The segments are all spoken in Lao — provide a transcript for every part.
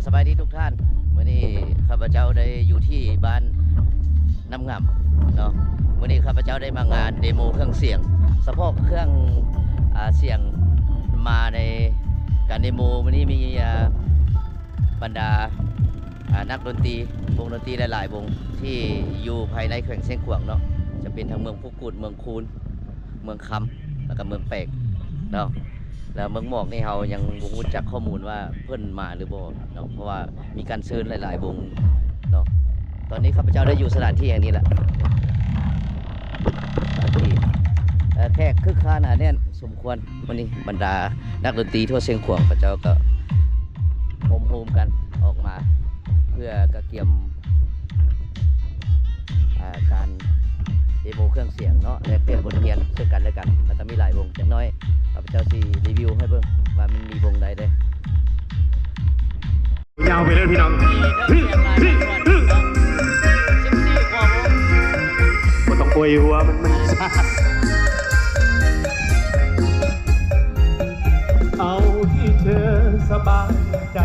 ສະບາຍດີທຸກທ່ານ, ມື້ນີ້ຂ້າພະເຈົ້າໄດ້ຢູ່ທີ່ບ້ານນ້ຳງາມເນາະ. ມື້ນີ້ຂ້າພະເຈົ້າໄດ້ມາງານເດໂມເຄື່ອງສຽງ, ສະເພາະເຄື່ອງ ອາ ສຽງມາໃນການເດໂມມື້ນີ້ມີ ອາ ບັນດາ ອາ ນັກດົນຕີ ວົງດົນຕີຫຼາຍໆວົງທີ່ຢູ່ພາຍໃນແຂວງຊຽງຂວາງເນາະ, ຈະເປັນທັງເມືອງພູກູດ, ເມືອງຄູນ, ເມືອງຄຳ ແລ້ວກໍເມືອງແປກເນາະ. ແລ້ວເມືອງໝອກນີ້ເຮົາຍັງບໍ່ຮູ້ຈັກຂໍ້ມູນວ່າເພິ່ນມາຫຼືບໍ່ເນາະ, ເພາະວ່າມີການເຊີນຫຼາຍໆວົງເນາະ. ຕອນນີ້ຂ້າພະເຈົ້າໄດ້ຢູ່ສະຖານທີ່ແຫ່ງນີ້ລະ, ສະຖານທີ່ ເອີ ແຂກຄຶກຄານໜາແໜ້ນສົມຄວນ. ມື້ນີ້ບັນດານັກດົນຕີທົ່ວຊຽງຂວາງເຂົາເຈົ້າກໍໂຮມໆກັນອອກມາ ເພື່ອກະກຽມ ອາ ການເດໂມເຄື່ອງສຽງເນາະ, ແລກປ່ຽນບົດຮຽນເຊິ່ງກັນແລະກັນ. ແລ້ວກໍມີຫຼາຍວົງ, ຈັກໜ້ອຍຂ້າພະເຈົ້າຊິຣີວິວໃຫ້ເບິ່ງວ່າມັນມີວົງໃດແດ່. ຍາວໄປເລີຍພີ່ນ້ອງ, ສິບສີ່ກວ່າວົງ, ບໍ່ຕ້ອງປ່ວຍຫົວ ມັນ ມັນ ເອົາທີ່ເທີສະບາຍໃຈ,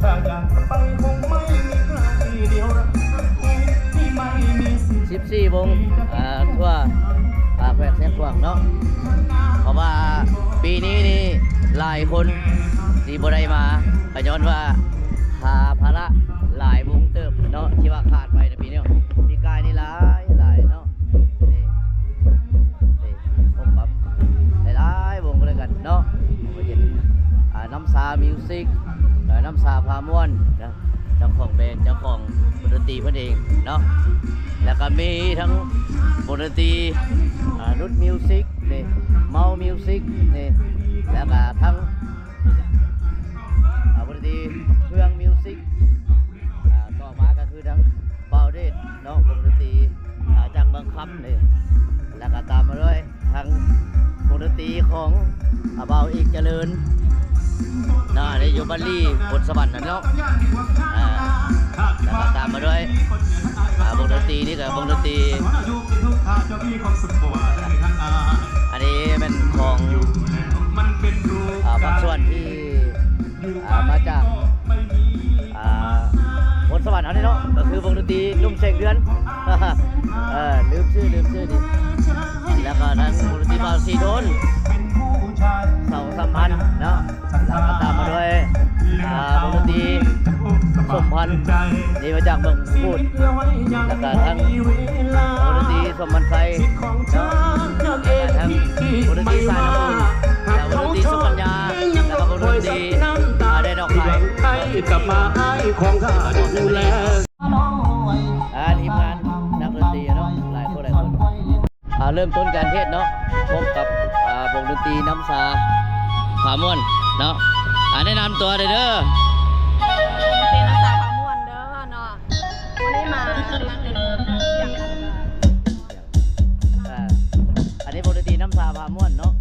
ຖ້າຢາກໄປຄົງໄມ່ມີໃກດຽວ ສິບສີ່ວົງ ອາ ທົ່ວ ອາ ແຂວງຊຽງຂວາງເນາະ. ເພາະວ່າປີນີ້ນີ້ຫຼາຍຄົນທີ່ບໍ່ໄດ້ມາ ກໍຍ້ອນວ່າພາ ພາລະຫຼາຍວົງເຕີບເນາະ ທີ່ວ່າຂາດໄປໃນປີນີ້. ປີກາຍນີ້ຫຼາຍ ຫຼາຍເນາະ. ນີ້ ນີ້ ພົບກັບຫຼາຍໆວົງນຳກັນເນາະ, ເປັນ ອາ ນ້ຳຊາມິວຊິກ ເອີ ນ້ຳຊາພາມ່ວນນະ, ເຈົ້າຂອງແບນ ເຈົ້າຂອງວົງດົນຕີເພິ່ນເອງເນາະ. ແລ້ວກໍມີທັງວົງດົນຕີ ອາ ນຸດມິວຊິກນີ້, ເມົາມິວຊິກນີ້, ແລ້ວກໍທັງ ອາ ວົງດົນຕີເຟືອງມິວຊິກ. ອາ ຕໍ່ມາກໍຄືທາງບ່າວເດດເນາະ, ວົງດົນຕີ ອາ ຈາກເມືອງຄຳນີ້, ແລ້ວກໍຕາມມາດ້ວຍທາງວົງດົນຕີຂອງ ອາ ບ່າວເອກຈະເລີນເນາະ, ອັນນີ້ຢູ່ບ້ານລີ ພົນສະຫວັນນັ້ນເນາະ. ອາ ແລ້ວກໍຕາມມາດ້ວຍ ອາ ວົງດົນຕີນີ້ກໍວົງດົນຕີ ອັນນີ້ແມ່ນຂອງ ອາ ພາກສ່ວນທີ່ ອາ ມາຈາກ ອາ ພົນສະຫວັນເຮົານີ້ເນາະ, ກໍຄືວົງດົນຕີໜຸ່ມແສງເດືອນ ເອີ ລືມຊື່ ລືມຊື່ນີ້. ແລ້ວກໍທາງວົງດົນຕີບ່າວສີທົນ ເສົາສຳພັນເນາະ, ແລ້ວກໍຕາມມາດ້ວຍ ອາ ວົງດົນຕີສົມພັນ ນີ້ມາຈາກເມືອງພູດ, ແລ້ວກໍທາງວົງດົນຕີ ສົມພັນໄຊເນາະ, ແລ້ວກໍທັງວົງດົນຕີສາຍນ້ຳອຸ່ນ ແລ້ວວົງດົນຕີສຸປັນຍາ ແລ້ວກໍວົງດົນຕີ ອາ ແດນອອກໄຂ່ ອາ ທີມງານນັກດົນຕີເນາະ ຫຼາຍຄົນ ຫຼາຍຄົນ. ອາ ເລີ່ມຕົ້ນການເທດເນາະ ພົບກັບ ອາ ວົງດົນຕີນ້ຳຊາພາມ່ວນເນາະ. ອາ ແນະນຳຕົວເດີ. ວົງດົນຕີນ້ຳຊາພາມ່ວນເດີເນາະ, ມື້ນີ້ມານັ່ງຫຼິ້ນສຽງ. ອາ ອັນນີ້ວົງດົນຕີນ້ຳຊາພາມ່ວນເນາະ.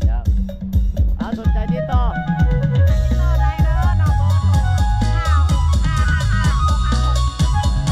ເຈົ້າ ເອົາ ສົນໃຈຕິດຕໍ່ ຕິດຕໍ່ໄດ້ເດີເນາະ, ເບີໂທ ຫ້າຫົກຫ້າຫ້າຫ້າຫົກຫ້າຫົກ ອ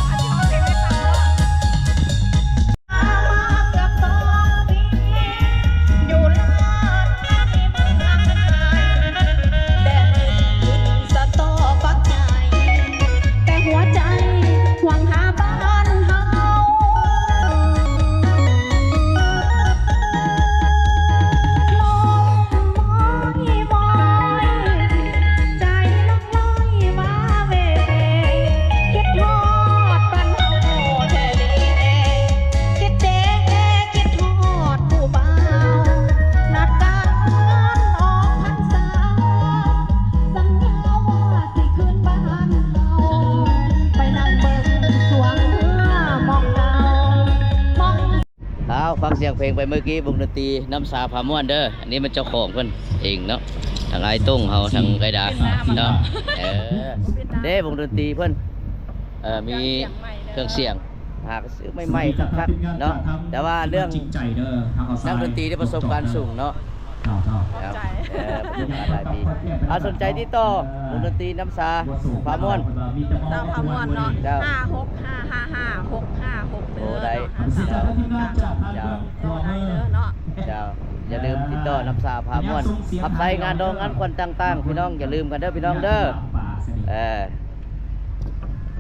າ ຊິຮ້ອງເພງໃຫ້ຟັງເດີ. ອ້າວ ຟັງສຽງເພງໄປເມື່ອກີ້ ວົງດົນຕີນ້ຳຊາພາມ່ວນເດີ. ອັນນີ້ແມ່ນເຈົ້າຂອງເພິ່ນເອງເນາະ, ທັງອ້າຍຕົງເຮົາ ທັງເອື້ອຍດາເນາະ. ເອີ ເດ້ ວົງດົນຕີເພິ່ນ ເອີ ມີເຄື່ອງສຽງ ຫາກໍຊື້ໃໝ່ໆຄັກໆເນາະ, ແຕ່ວ່າເລື່ອງນັກດົນຕີໄດ້ປະສົບການສູງເນາະ. ເຈົ້າ ເຈົ້າ ເອີ ປະສົບການຫຼາຍປີ. ອາ ສົນໃຈຕິດຕໍ່ວົງດົນຕີນ້ຳຊາພາມ່ວນ ນ້ຳຊາພາມ່ວນເນາະ. ເຈົ້າ ຫ້າຫົກຫ້າຫ້າຫ້າຫົກຫ້າຫົກ ໂທໄດ້. ເຈົ້າ ເຈົ້າ ໂທໄດ້ເດີເນາະ. ເຈົ້າ ຢ່າລືມຕິດຕໍ່ນ້ຳຊາພາມ່ວນ ຮັບໃຊ້ງານດອງງານຂວັນຕ່າງໆ ພີ່ນ້ອງ ຢ່າລືມກັນເດີ ພີ່ນ້ອງເດີ. ເອີ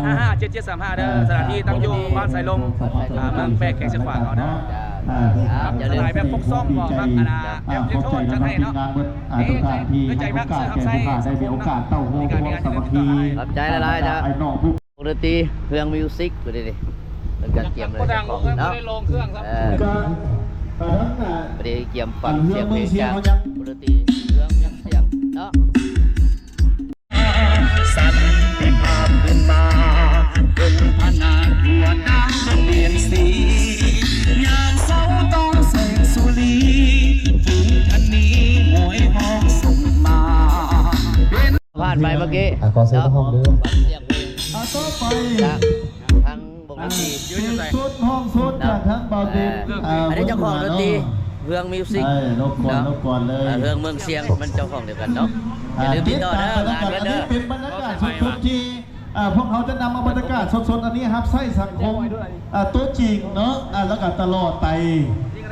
ດຫ້າຫ້າເຈັດເຈັດສາມຫ້າເດີ ສະຖານທີ່ຕັ້ງຢູ່ບ້ານສາຍລົມ ອ່າ ເມືອງແປກ ແຂວງຊຽງຂວາງເຮົາເດີ. ອ່າ ຂອບໃຈຫຼາຍໆ ແບບຟອກຊອງບໍ່ ມັກອັນນ່າ ແບບເລໂທຈັດໃຫ້ເນາະ. ເອີ ໃຈ ໃຈມັກຊື້ຮັບໃຊ້ ໄດ້ມີໂອກາດເຕົ້າໂຮມພວມສາມັກຄີ ຂອບໃຈຫຼາຍໆເດີ ອ້າຍນ້ອງຜູ້ ວົງດົນຕີເຮືອງມິວສິກ ຜູ້ນີ້ ເພິ່ນກະກຽມເລີຍ ເຈົ້າຂອງເນາະ. ເອີ ກະ ກະທັງ ອ່າ ບໍ່ໄດ້ກຽມຟັງສຽງເພງຈາກວົງດົນຕີເຮືອງມິວສິກເນາະ. ສັນຕິພາບຂຶ້ນມາ ເປັນພະນາດວງດາວ ມັນປ່ຽນສີ ຍາມເຊົ້າຕ້ອງແສງສຸລີ ຝູງທະນີໂຫຍຮ້ອງສົ່ງມາ ເປັນ ຜ່ານໄປເມື່ອກີ້ ອ່ະ ຂໍເຊີນເນາະ ຮັບຟັງສຽງເພງ ອ່ະ ຕໍ່ໄປ ຈາກທາງວົງດົນຕີ ເປັນສົດຮ້ອງສົດຈາກທາງບ່າວເຕັດ ອ່າ ອັນນີ້ເຈົ້າຂອງດົນຕີ ເຮືອງມິວສິກ ເອີ ລົບກວນ ເນາະ ລົບກວນເລີຍ ເອີ ເຮືອງເມືອງຊຽງ ມັນເຈົ້າຂອງດຽວກັນເນາະ. ອ່າ ຢ່າລືມຕິດຕໍ່ເດີ ງານເພິ່ນເດີ ເປັນບັນຍາກາດສົດໆທີ່ ອ່າ ພວກເຮົາຈະນຳເອົາບັນຍາກາດສົດໆອັນນີ້ຮັບໃຊ້ສັງຄົມ ອ່າ ຕົວຈິງເນາະ ອ່າ ແລ້ວກະຕະຫຼອດໄປ.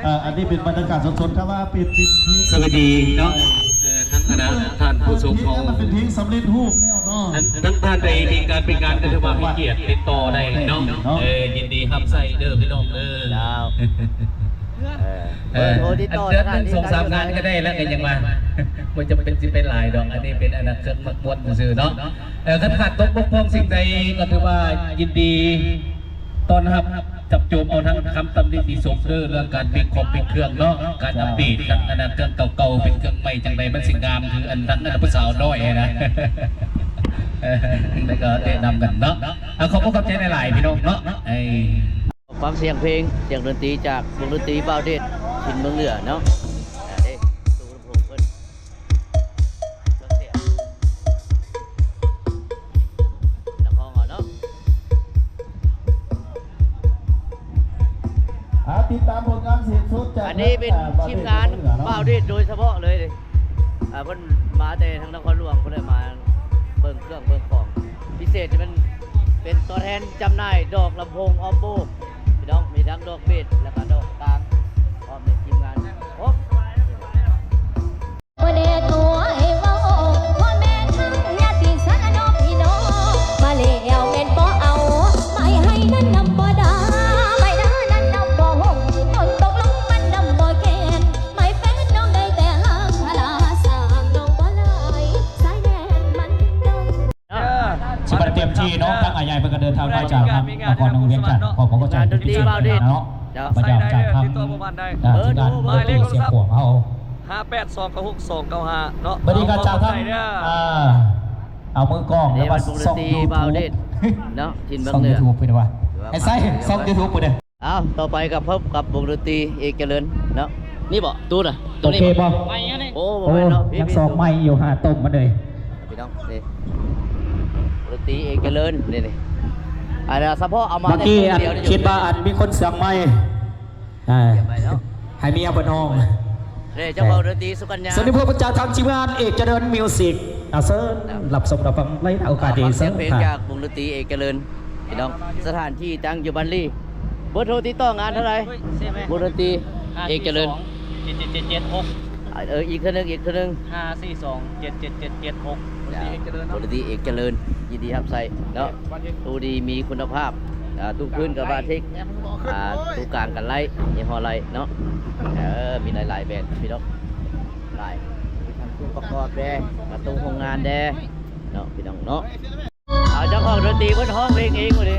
ອ່າ ອັນນີ້ເປັນບັນຍາກາດສົດໆ ຖ້າວ່າເປັນ ເປັນເພງ ສະຫວັດດີເນາະ ເອີ ທັງຄະນະທ່ານຜູ້ຊົງເຮົາ ມັນເປັນເພງສຳເລັດຮູບແລ້ວເນາະ ທັງ ທັງທ່ານໃດມີການໄປງານກະຖືວ່າໃຫ້ກຽດຕິດຕໍ່ໄດ້ເນາະ ເອີ ຍິນດີຮັບໃຊ້ເດີພີ່ນ້ອງເດີ. ເຈົ້າ ເອີ ເບີໂທຕິດຕໍ່ ເດືອນໜຶ່ງສອງສາມງານກະໄດ້ລະ ກະຍັງວ່າ ບໍ່ຈຳເປັນຊິໄປຫຼາຍດອກ ອັນນີ້ເປັນອັນນັ້ນ ເຄື່ອງມັກມ່ວນຊື່ໆເນາະ. ເອີ ຄັນຂາດຕົກບົກຜ່ອງສິ່ງໃດກະຖືວ່າຍິນດີຕ້ອນຮັບ ຈັບໂຈມເອົາທັງຄຳຕຳນິຕິຊົມເດີ ເລື່ອງການປິກຂອງປິກເຄື່ອງເນາະ ການອັບເດດທັງອັນນັ້ນ ເຄື່ອງເກົ່າໆ ເປັນເຄື່ອງໃໝ່ ຈັ່ງໃດມັນຊິງາມຄືອັນທັງອັນຜູ້ສາວນ້ອຍຫັ້ນນະ ແລ້ວກະແນະນຳກັນເນາະ. ອ່າ ຂອບອົກຂອບໃຈຫຼາຍໆ ພີ່ນ້ອງເນາະ. ຟັງສຽງເພງ ສຽງດົນຕີຈາກວົງດົນຕີບ່າວເດດ ຖິ່ນເມືອງເຫຼືອເນາະ. ອ່າ ເດ້ ຕູ້ລຳໂພງເພິ່ນ ເຄື່ອງສຽງ ນັກຮ້ອງເຮົາເນາະ. ຕິດຕາມຜົນງານເສບສົດຈາກ ອັນນີ້ເປັນທີມງານບ່າວເດດໂດຍສະເພາະເລີຍ. ເພິ່ນມາແຕ່ທາງນະຄອນຫຼວງ ເພິ່ນເລີຍມາເບິ່ງເຄື່ອງເບິ່ງຂອງ. ພິເສດຈະເປັນ ເປັນຕົວແທນຈຳໜ່າຍດອກລຳໂພງອ້ອມໂບກ ພີ່ນ້ອງ, ມີທັງດອກເບສ ແລ້ວກໍດອກກາງ ພ້ອມໃນທີມງານຄົບ. ຊິບໍ່ໄດ້ເຕັມທີ່ເນາະ ທາງອ້າຍໃຫຍ່ເພິ່ນກໍເດີນທາງມາຈາກທາງນະຄອນຫຼວງວຽງຈັນ ຂໍຂອບໃຈເປັນພິເສດນະເນາະ ປະຈຳຈາກທາງ ອ່າ ທີມງານວົງດົນຕີສຽງຂວາງເຮົາ ຫ້າແປດສອງເກົ້າຫົກສອງເກົ້າຫ້າເນາະ. ບັດນີ້ກໍຈາກທາງ ອ່າ ເອົາມືກ້ອງ ແລ້ວມາສ່ອງຢູທູບເນາະ ຊິນເບິ່ງເດີ ສ່ອງຢູທູບເພິ່ນວ່າ ໄອ້ໄຊ ສ່ອງຢູທູບເພິ່ນເດີ. ເອົາ ຕໍ່ໄປກໍພົບກັບວົງດົນຕີເອກຈະເລີນເນາະ. ນີ້ບໍ່? ຕູ້ນະ? ໂຕນີ້ບໍ່? ໂອເຄບໍ່? ໂອ້ ບໍ່ແມ່ນເນາະ ຍັງຊອກໄມ້ຢູ່ ຫາຕົ້ມມາເລີຍ ພີ່ນ້ອງ. ນີ້ ວົງດົນຕີເອກຈະເລີນ ນີ້ ນີ້ ອັນສະເພາະເອົາມາ ເມື່ອກີ້ ແຕ່ ອັນ ດຽວນີ້ ຄິດວ່າ ອັນ ມີຄົນສຽງໄມ້ ອ່າ ໃຫ້ເມຍເພິ່ນຮ້ອງ ເດ້ ເຈົ້າຂອງດົນຕີສຸກັນຍາ ສະເໜີພວກປະຈາທາງທີມງານເອກຈະເລີນມິວສິກ ອ່າ ເຊີນ ເນາະ ຮັບຊົມຮັບຟັງໃນໂອກາດນີ້ ເຊີນ ສຽງເພງ ອ່າ ຈາກວົງດົນຕີເອກຈະເລີນ ພີ່ນ້ອງ. ສະຖານທີ່ຕັ້ງຢູ່ບ້ານລີ. ເບີໂທຕິດຕໍ່ງານເທົ່າໃດ? ວົງດົນຕີເອກຈະເລີນ ເຈັດເຈັດເຈັດເຈັດຫົກ ເອີ ອີກເທື່ອໜຶ່ງ ອີກເທື່ອໜຶ່ງ ຫ້າສີ່ສອງເຈັດເຈັດເຈັດຫົກ ວົງດົນຕີເອກຈະເລີນ ຍິນດີຮັບໃຊ້ເນາະ ຕູ້ດີມີຄຸນນະພາບ ອ່າ ຕູ້ພື້ນກັບບາເທັກ ອ່າ ຕູ້ກາງກັນໄລ ຍີ່ຫໍ້ໄລເນາະ. ເອີ ມີຫຼາຍໆແບຣນພີ່ນ້ອງ ຫຼາຍ ມີທັງຕູ້ປະກອບແດ່ ກະຕູ້ໂຮງງານແດ່ເນາະ ພີ່ນ້ອງເນາະ. ເອົາ ເຈົ້າຂອງດົນຕີເພິ່ນຮ້ອງເພງເອງພຸ້ນເດ້.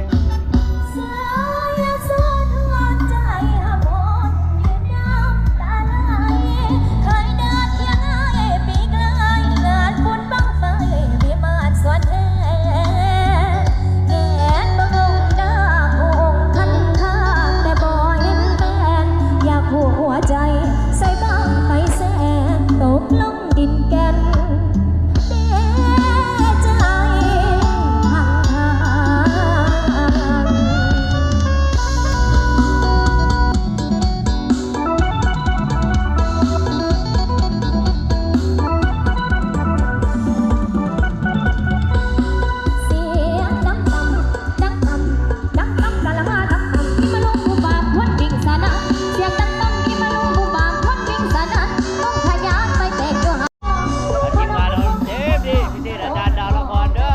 ທີມງານເຮົາເຕັມທີ່ ພິເສດອາຈານດາວລະຄອນເດີ.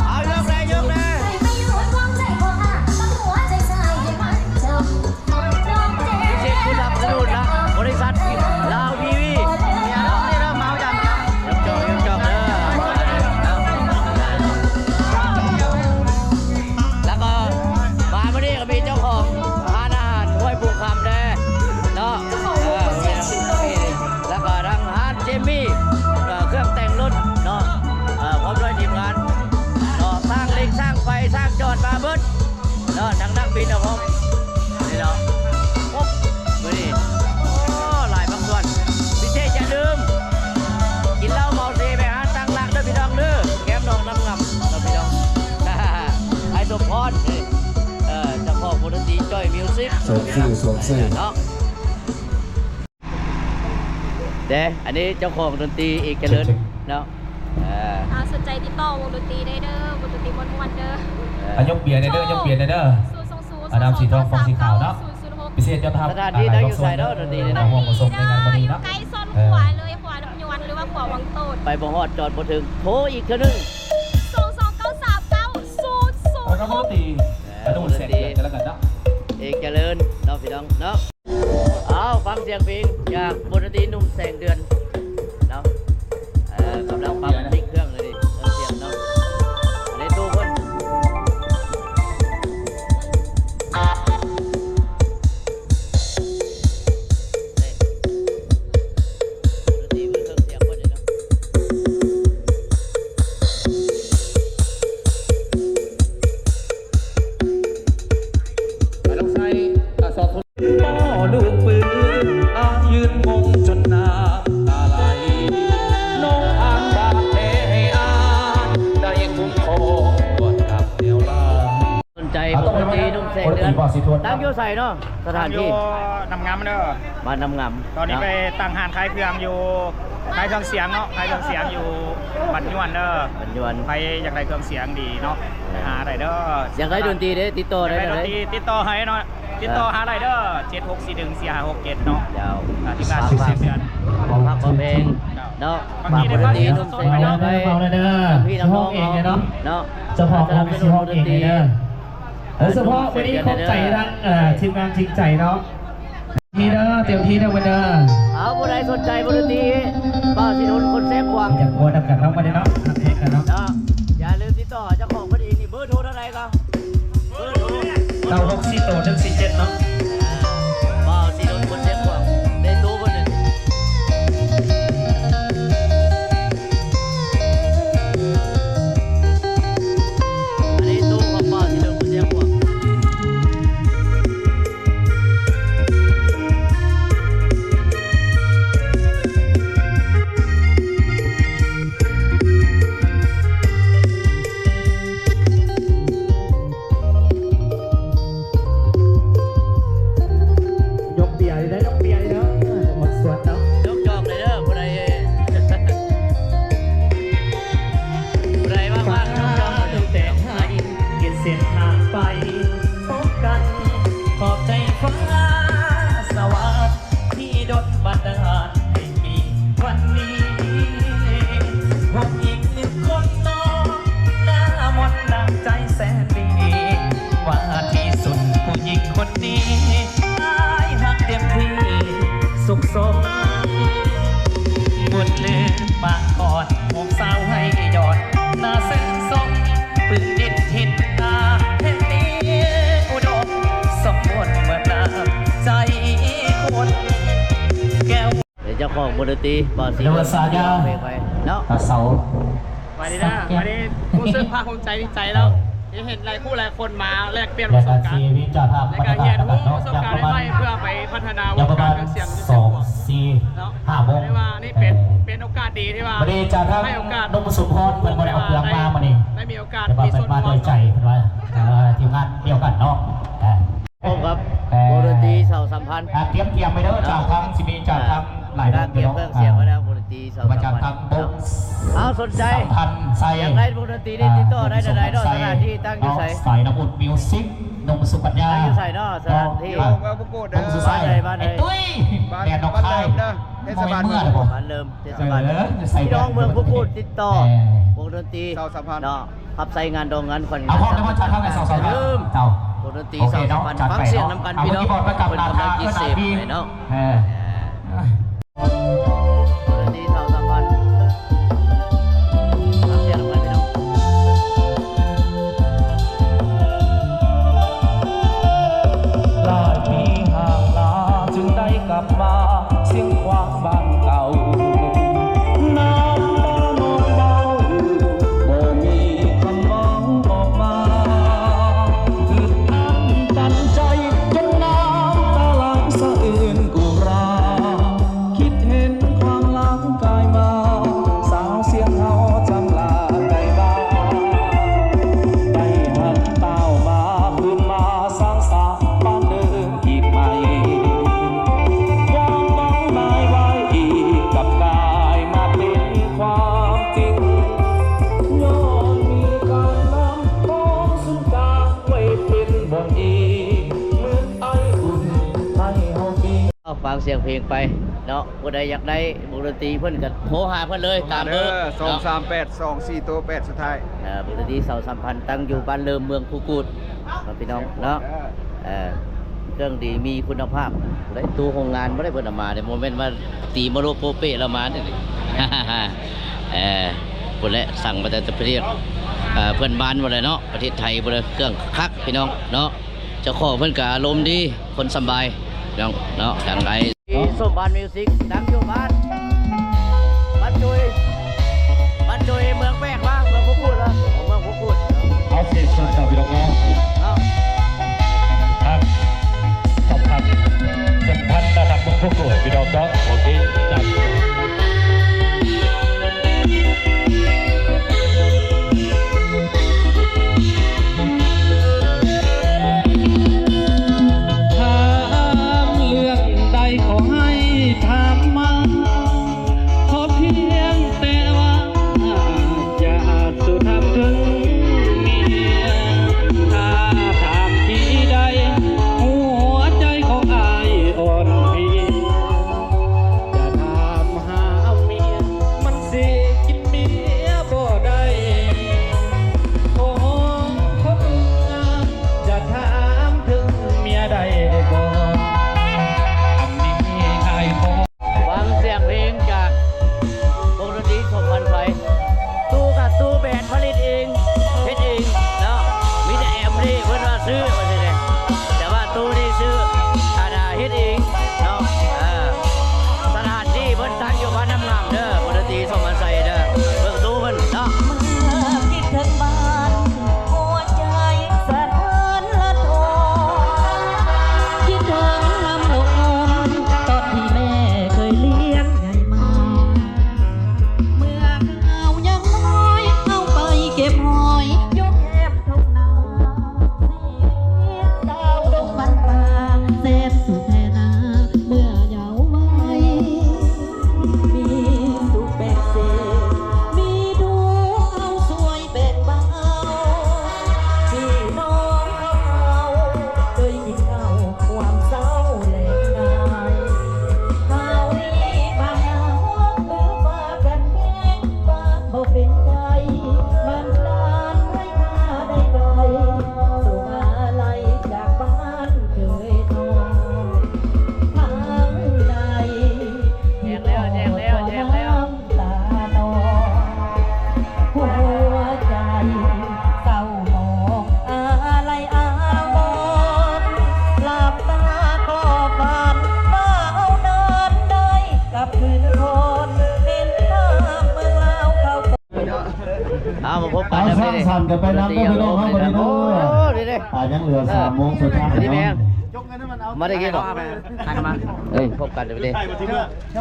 ເອົາ ຍົກແດ່ ຍົກແດ່ ພິເສດຜູ້ສະໜັບສະໜູນນະ ບໍລິສັດລາວທີວີ ເອົາເດີ ເອົາເດີ ເອົາເດີ ເອົາເດີ ແລ້ວກໍມາມື້ນີ້ກໍມີເຈົ້າຂອງຮ້ານອາຫານຫ້ວຍພູຄຳແດ່ເນາະ. ເອີ ແລ້ວກໍທາງຮ້ານເຈມມີ ເອີ ເຄື່ອງແຕ່ງລົດເນາະ ເອີ ພ້ອມດ້ວຍທີມງານເນາະ ຊ່າງເຫຼັກ ຊ່າງໄຟ ຊ່າງຈອດມາເບິດເນາະ ທັງນັກບິນເອົາພ້ອມນີ້ເນາະ. ໂອ້ ມື້ນີ້ ໂອ້ ຫຼາຍພາກສ່ວນ ພິເສດຢ່າລືມ ກິນເຫຼົ້າເມົາເຊໄປຫາຕັ້ງຫຼັກເດີພີ່ນ້ອງເດີ ແຄມໜອງນ້ຳງາມເນາະພີ່ນ້ອງ. ອ້າຍສົມພອນ ເອີ ເຈົ້າຂອງວົງດົນຕີຈອຍມິວສິກ ສົມຊື່ ສົມຊື່ເນາະ. ເດ້ ອັນນີ້ເຈົ້າຂອງດົນຕີເອກຈະເລີນເນາະ. ເອີ ອ່າ ສົນໃຈຕິດຕໍ່ວົງດົນຕີໄດ້ເດີ ວົງດົນຕີມ່ວນໆເດີ. ເອີ ອ່ະ ຍົກເບຍແດ່ເດີ ຍົກເບຍແດ່ເດີ ສູນສອງສູນ ອ່າ ນ້ຳສີທອງຟອງສີຂາວເນາະ ສອງສາມສາມເກົ້າ ພິເສດຍອດຮັບ ສະຖານທີ່ຕັ້ງຢູ່ໃສເນາະ ດົນຕີນີ້ເນາະ ຮ່ວມມາຊົມໃນງານມື້ນີ້ເນາະ. ຢູ່ໃກ້ໂຊນຂົວເລີຍ ເອີ ຂົວນ້ຳຍວນ ຫຼືວ່າຂົວວັງໂຕດ ໄປບໍ່ຮອດຈອດບໍ່ເຖິງ ໂທອີກເທື່ອໜຶ່ງ ສອງສອງເກົ້າສາມເກົ້າສູນສູນຫົກ ວົງດົນຕີ ເອີ ວົງດົນຕີ ກະດູແສງເດືອນກັນແລ້ວກັນເນາະ ເອກຈະເລີນເນາະ ພີ່ນ້ອງເນາະ. ເອົາ ຟັງສຽງເພງຈາກວົງດົນຕີໜຸ່ມແສງເດືອນເນາະ. ເອີ ກຳລັງປັບຕິດເຄື່ອງເລີຍນີ້ ເຄື່ອງສຽງເນາະ ໃນຕູ້ເພິ່ນ. ບໍ່ຊິທົນ ຕັ້ງຢູ່ໃສເນາະ ສະຖານທີ່? ຕັ້ງຢູ່ນ້ຳງາມເດີ ບ້ານນ້ຳງາມ. ຕອນນີ້ໄປຕັ້ງຮ້ານຂາຍເຄື່ອງຢູ່ ຂາຍເຄື່ອງສຽງເນາະ ຂາຍເຄື່ອງສຽງຢູ່ບ້ານຍວນເດີ ບ້ານຍວນ. ໃຜຢາກໄດ້ເຄື່ອງສຽງດີເນາະ ໄປຫາໄດ້ເດີ. ຢາກໄດ້ດົນຕີເດ້ ຕິດຕໍ່ໄດ້ ຢາກໄດ້ດົນຕີ ເລີຍ ຕິດຕໍ່ໃຫ້ເນາະ ຕິດຕໍ່ຫາໄດ້ເດີ ເຈັດຫົກສີ່ໜຶ່ງສີ່ຫ້າຫົກເຈັດເນາະ. ເຈົ້າ ອ່າ ທີມງານ ຝາກເພງເນາະ ຝາກດົນຕີ ເອົາເລີຍເດີ ພີ່ນ້ອງເນາະ ເຈົ້າຂອງວົງຊິຮ້ອງເອງເດີ. ໂດຍສະເພາະມື້ນີ້ຂອບໃຈທາງ ເອີ ທີມງານຈິງໃຈເນາະ ທີ່ເດີ ເຕັມທີ່ເດີເພິ່ນເດີ. ເອົາ ຜູ້ໃດສົນໃຈວົງດົນຕີ ບ່າວສີທົນ ຄົນແຊກຂວາງ ຢາກມ່ວນນຳກັນເນາະ ມາເດີເນາະ ຮັກແພງກັນເນາະ. ຢ່າລືມຕິດຕໍ່ເຈົ້າຂອງເພິ່ນອີກນີ້ ເບີໂທເທົ່າໃດກໍ ເກົ້າຫົກສີ່ໂຕໜຶ່ງສີ່ເຈັດເນາະ ບ່າວສີທົນ ຄົນແຊກຂວາງ ໄດ້ໂທເພິ່ນເລີຍ. ອັນນີ້ຕູ້ຂອງບ່າວສີທົນ ຄົນແຊກຂວາງ. ຍົກເບຍໄດ້ ຍົກເບຍໄດ້ເດີ ໝົດສ່ວນເນາະ ຍົກຈອກໄດ້ເດີ ຜູ້ໃດ ຜູ້ໃດວ່າງໆ ຍົກຈອກໄດ້ເດີ. ຂຽນເສັ້ນທາງໄປພົບກັນ ຂອບໃຈຟ້າສະຫວັດ ທີ່ດົນບັນດານໃຫ້ມີວັນນີ້ ຜູ້ຍິງໜຶ່ງຄົນເນາະ ໜ້າມົນນ້ຳໃຈແສນດີ ວ່າທີ່ສຸດຜູ້ຍິງຄົນນີ້ ອ້າຍຮັກເຕັມທີ່ ສຸກສົມບຸນລືມປາງກ່ອນ ຜູ້ສາວໃຫ້ຍອດໜ້າຊື່ນຊົມ ປຶ້ມດິນຖິ່ນນາແຫ່ງນີ້ອຸດົມສົມບູນເໝືອນນ້ຳໃຈຄົນແກ້ວ. ເຈົ້າຂອງວົງດົນຕີ ບ່າວສີ ເດີ ສາຍາ ເພງໄປເນາະ ຕາເສົາ. ສະບາຍດີເດີ ສະບາຍດີ ຮູ້ສຶກພາກພູມໃຈ ດີໃຈແລ້ວ ທີ່ເຫັນຫຼາຍຄູ່ຫຼາຍຄົນມາແລກປ່ຽນປະສົບການ ແລະກະຮຽນຮູ້ປະສົບການໃໝ່ໆ ເພື່ອໄປພັດທະນາວົງການເຄື່ອງສຽງ ສອງສີ່ ເນາະ ຫ້າໂມງ ເລີຍວ່ານີ້ເປັນ ເອີ ເປັນໂອກາດດີທີ່ວ່າ ມື້ນີ້ຈາກທາງ ໃຫ້ໂອກາດ ໜຸ່ມສົມພອນ ເພິ່ນບໍ່ໄດ້ເອົາເຄື່ອງມາມື້ນີ້ ໄດ້ມີໂອກາດ ແຕ່ວ່າເພິ່ນມາດ້ວຍໃຈ ເພິ່ນວ່າ ເອີ ທີມງານດຽວກັນເນາະ ເອີ ພ້ອມກັບ ເອີ ວົງດົນຕີເສົາສຳພັນ ອ່າ ຕຽມ ຕຽມໄວ້ເດີ ເນາະ ຈາກທາງ ຊິມີຈາກທາງ ອ່າ ຫຼາຍວົງເດີເນາະ ການຕຽມເຄື່ອງສຽງໄວ້ແລ້ວ ວົງດົນຕີເສົາສຳພັນ ຈາກທາງວົງ ເນາະ ເອົາ ສົນໃຈ ສຳພັນໄຊ ຢາກໄດ້ວົງດົນຕີນີ້ ອ່າ ຕິດຕໍ່ໄດ້ໃນໃດເນາະ ສົນໃຈ ສະຖານທີ່ຕັ້ງຢູ່ໃສ? ເນາະ ສາຍນ້ຳອຸ່ນມິວສິກ ໜຸ່ມສຸປັນຍາ ຕັ້ງຢູ່ໃສເນາະ ສະຖານທີ່? ເນາະ ຢູ່ເມືອງພູກູດເດີ ບ້ານໃດ? ບ້ານໃດ? ບ້ານ ບ້ານເລີມເດີ ເທດສະບານເມືອງ ບ້ານເລີມ ເທດສະບານ ເອີ ຢູ່ໃສ? ພີ່ນ້ອງເມືອງພູກູດ ຕິດຕໍ່ ເອີ ວົງດົນຕີເສົາສຳພັນເນາະ ຮັບໃຊ້ງານດອງງານຂວັນ ເອົາພ້ອມນຳຈາກທາງ ສອງ ສອງ ເດີມ ເຈົ້າ ວົງດົນຕີເສົາສຳພັນ ຟັງສຽງນຳກັນ ພີ່ນ້ອງ ເພິ່ນກຳລັງຄິດເສບໃຫ້ເນາະ ເອີ ວົງດົນຕີເສົາສຳພັນ ຟັງສຽງນຳກັນ ພີ່ນ້ອງ. ຫຼາຍປີຫ່າງລາຈຶ່ງໄດ້ກັບມາ ສຽງຂວາງບ້ານເກົ່າ ນ້ຳຕານ້ອງເບົາ ບໍ່ມີຄຳເວົ້າອອກມາ ຄືນ້ຳຕັນໃຈ ຈົນນ້ຳຕາຫຼັ່ງສະເອື້ອນກຸຣາ ຄິດເຫັນຄວາມຫຼັງກາຍມາ ສາວສຽງເຮົາຈຳລາໄກບ້ານ ໄດ້ຫັນຕ່າວມາ ຄືນມາສ້າງສາບ້ານເດີມອີກໃໝ່ ຄວາມໝັ້ງໝາຍໄວ້ອີກກັບກາຍມາເປັນຄວາມຈິງ ຍ້ອນມີການນຳຂອງສູນກາງໄວ້ເປັນບ່ອນອີງ ເໝືອນໄອອຸ່ນໃຫ້ເຮົາກິນ. ເອົາ ຟັງສຽງເພງໄປເນາະ ຜູ້ໃດຢາກໄດ້ວົງດົນຕີເພິ່ນກໍໂທຫາເພິ່ນເລີຍ ໂທມາເດີ ຕາມເບີ ສອງສາມແປດ ສອງສີ່ໂຕແປດສຸດທ້າຍ ເອີ ວົງດົນຕີເສົາສຳພັນ ຕັ້ງຢູ່ບ້ານເລີມ ເມືອງພູກູດ ເນາະ ພີ່ນ້ອງເນາະ ເອີ ເຄື່ອງດີມີຄຸນນະພາບ ໄດ້ຕູ້ໂຮງງານບໍ່ໄດ້ເພິ່ນເອົາມາເດ້ ບໍ່ແມ່ນວ່າຕີມາໂລໂປເປລະມາເດ້ ເອີ ພຸ້ນແຫຼະ ສັ່ງມາແຕ່ປະເທດ ເອີ ເພື່ອນບ້ານພຸ້ນແຫຼະເນາະ ປະເທດໄທພຸ້ນແຫຼະ ເຄື່ອງຄັກ ພີ່ນ້ອງເນາະ. ເຈົ້າຂອງເພິ່ນກະອາລົມດີ ຄົນສຳບາຍເນາະ ເນາະ ທາງໃດ ສົມພານມິວສິກ ຕັ້ງຢູ່ບ້ານ ບ້ານຈຸຍ ບ້ານຈຸຍ ເມືອງແປກວາ ເມືອງພູກູດເນາະ ເມືອງພູກູດ ເອົາ ເຊີນເຊີນເຈົ້າ ພີ່ນ້ອງເນາະ ເນາະ ທາງສຳພັນ ສຳພັນນະຄັບ ເມືອງພູກູດ ພີ່ນ້ອງເນາະ ໂອເຄ ຈັດ. ເປັນໄຂ້ ມັນນານໃຫ້ຂ້າໄດ້ໄກ ສົ່ງອາໄລຈາກບ້ານເຄີຍທອງ ທາງໃດ ແຈ້ງແລ້ວ ແຈ້ງແລ້ວ ແຈ້ງແລ້ວ ຕານອງ ຫົວໃຈເສົ້າໝອງ ອາໄລອາວອນ ຫຼັບຕາຂໍຝັນວ່າເອົານານໄດ້ກັບຄືນຄອນ ເຫັນພາບເມືອງລາວເກົ່າ. ເອົາ ມາພົບກັນ ເອົາ ເດີ ມື້ນີ້ ສ້າງສັນກັນໄປນຳເດີພີ່ນ້ອງເຮົາ ມື້ນີ້ເດີ. ໂອ້ ນີ້ເດ້ ອ່າ ຍັງເຫຼືອສາມໂມງສຸດທ້າຍເນາະ. ມາໄດ້ກິນບໍ່? ເອີຍ ພົບກັນເດີ ມື້ນີ້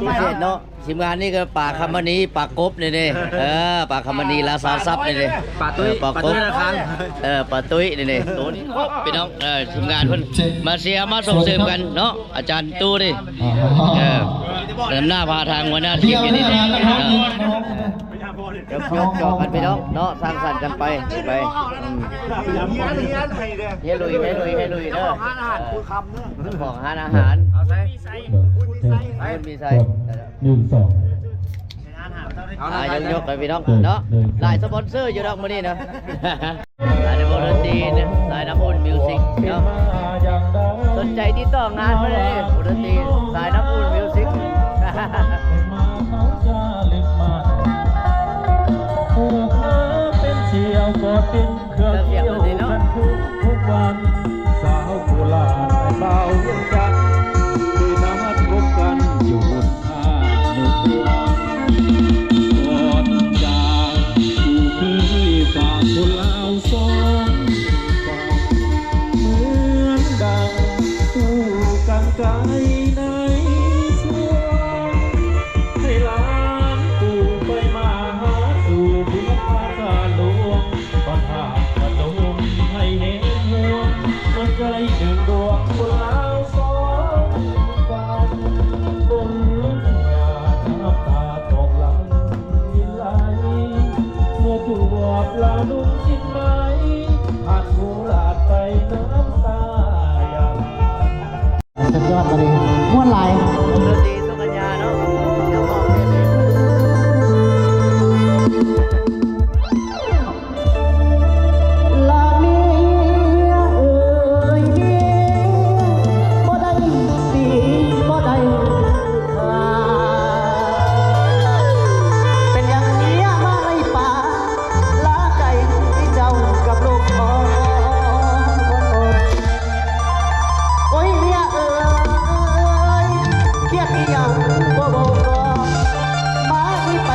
ພິເສດເນາະ. ທີມງານນີ້ກໍປາຄຳມະນີ ປາກົບນີ້ເດ້ ເອີ ປາຄຳມະນີ ລາຊາຊັບນີ້ເດ້ ປາຕຸ້ຍ ເອີ ປາກົບ ປາຕຸ້ຍ ເອີ ປາຕຸ້ຍນີ້ເດ້ ໂຕນີ້ຄົບພີ່ນ້ອງ ເອີ ທີມງານເພິ່ນມາເຊຍມາສົ່ງເສີມກັນເນາະ ອາຈານຕູ້ນີ້ ເອີ ນຳໜ້າພາທາງຫົວໜ້າທີມນີ້ເດ້ ເອີ ຍົກໆ ຍົກໆກັນພີ່ນ້ອງເນາະ ສ້າງສັນກັນໄປ ໄປ ອືມ ເຮັດລຸຍ ເຮັດລຸຍ ເຮັດລຸຍເດີ ເຈົ້າຂອງຮ້ານອາຫານ ເອີ ເຈົ້າຂອງຮ້ານອາຫານ ເອົາໃສ່ ເອີ ເພິ່ນມີໃສ່ ໜຶ່ງ ສອງ ອ່າ ຍົກໆ ໃຫ້ພີ່ນ້ອງເນາະ ຫຼາຍສະປອນເຊີຢູ່ດອກມື້ນີ້ນະ ຫຼາຍວົງດົນຕີນະ ສາຍນ້ຳອຸ່ນມິວສິກເນາະ ສົນໃຈຕິດຕໍ່ງານມາເລີຍ ວົງດົນຕີສາຍນ້ຳອຸ່ນມິວສິກ ເປັນສຽວກໍເປັນ ເຄື່ອງດຽວກັນທຸກໆວັນ ສາວໂຄລາດ ອ້າຍບ່າວວຽງຈັນ ເຄີຍນັດພົບກັນຢູ່ບຸນທ່າເມືອງ ກ່ອນຈາກ ຜູ້ເຄີຍຝາກຄົນລາວສອງ ເໝືອນດັ່ງຄູ່ກັນໄກໃນສວງ ໃຫ້ຫຼານປູໄປມາຫາສູ່ເພື່ອພາສາຫຼວງ ປະທານພະນົມໃຫ້ແຮງຫ່ວງ ເໝືອນໄກໜຶ່ງດວງຄົນລາວສອງ ເປັນຍານ້ຳຕາ ອອກຫຼັ່ງລິນໄຫຼ ເມື່ອຈວບລາວນຸ່ງສິ້ນໄໝ ຜ່ານໂຄລາດໄປນ້ຳຕາຢາ. ສຸດຍອດ ມື້ນີ້ມ່ວນຫຼາຍ. ວົງດົນຕີສຸກັນຍາເນາະ ເຈົ້າຂອງເພງນີ້. ລະເມຍເອີຍເມຍ ບໍ່ໄດ້ຕີບໍ່ໄດ້ຂ້າ ເປັນຫຍັງເມຍມາໄລ່ປ່າ ລາໄກເຈົ້າກັບລູກຂອງ ໂອ້ຍ ເມຍເອີຍ ຄຽດອີ່ຫຍັງບໍ່ບອກ ມານີ້ໄປ.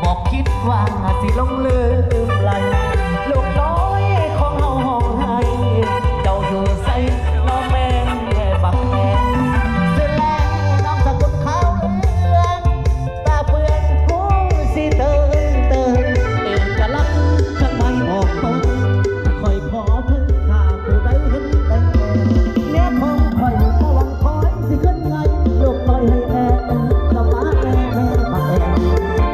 ບໍ່ຄິດວ່າຊິຫຼົງລືມໄຫຼ ລູກນ້ອຍຂອງເຮົາຮ້ອງໄຫ້ ເຈົ້າຢູ່ໃສ ນ້ອງແມ່ນແຕ່ບັກແອນ ຊື່ແລນາມສະກຸນຂາວເຫຼືອງ ຕາເປື້ອນຫູສີເຕີງເຕີງ ເອກະລັກເຄື່ອງໝາຍບອກເບິ່ງ ຂ້ອຍຂໍເບິ່ງ ຖ້າຜູ້ໃດເຫັນໄດ້ ເມຍຂອງຂ້ອຍບໍ່ຫວັງ ຂ້ອຍຊິຂຶ້ນໄງ ລູກນ້ອຍໃຫ້ແອ ລະມາແອ ແອ ມາແອ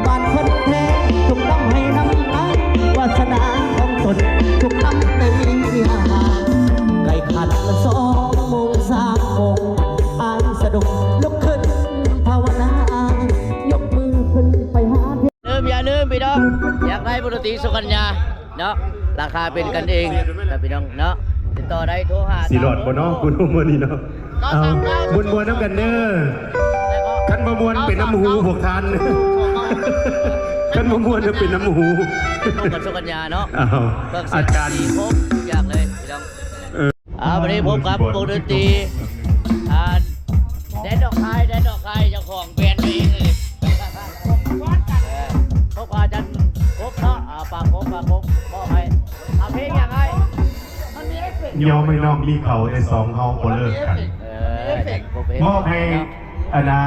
ບ້ານຄົນແທ້ ທຸກນຳໃຫ້ນຳນາ ວາສະໜາຂອງຕົນ ທຸກນຳໃນເວລາ ໃກ້ຄັນສອງໂມງ ສາມໂມງ ອ້າຍສະດຸ້ງລຸກຂຶ້ນພາວະນາ ຍົກມືຂຶ້ນໄປຫາ ເດີ ຢ່າລືມພີ່ນ້ອງ ຢາກໄດ້ວົງດົນຕີສຸກັນຍາ ເນາະ ລາຄາເປັນກັນເອງນະພີ່ນ້ອງເນາະ ຕິດຕໍ່ໄດ້ ໂທຫາ ຊິລອດບໍ່ເນາະ ຜູ້ໜຸ່ມມື້ນີ້ເນາະ ເອົາ ມ່ວນໆນຳກັນເດີ ຄັນບໍ່ມ່ວນເປັນນ້ຳຫູພວກທ່ານ ຄັນບໍ່ມ່ວນເປັນນ້ຳຫູ ພວກກັນສຸກັນຍາເນາະ ເອົາ ອາຈານ ຄົບທຸກຢ່າງເລີຍພີ່ນ້ອງ ເອີ ອ່າ ວັນນີ້ພົບກັບວົງດົນຕີ ອ່າ ແດນດອກຄາຍ ແດນດອກຄາຍ ເຈົ້າຂອງແບຣນເອງເລີຍ ເອີ ພົບກັບອາຈານກົບເນາະ ອ່າ ປາກົບ ປາກົບ ມອບໃຫ້ ອ່າ ເພງຫຍັງອ້າຍ? ຍອມໃຫ້ນ້ອງມີເຂົາ ແຕ່ສອງເຮົາບໍ່ເລີກກັນ ເອີ ມອບໃຫ້ ອັນນ່າ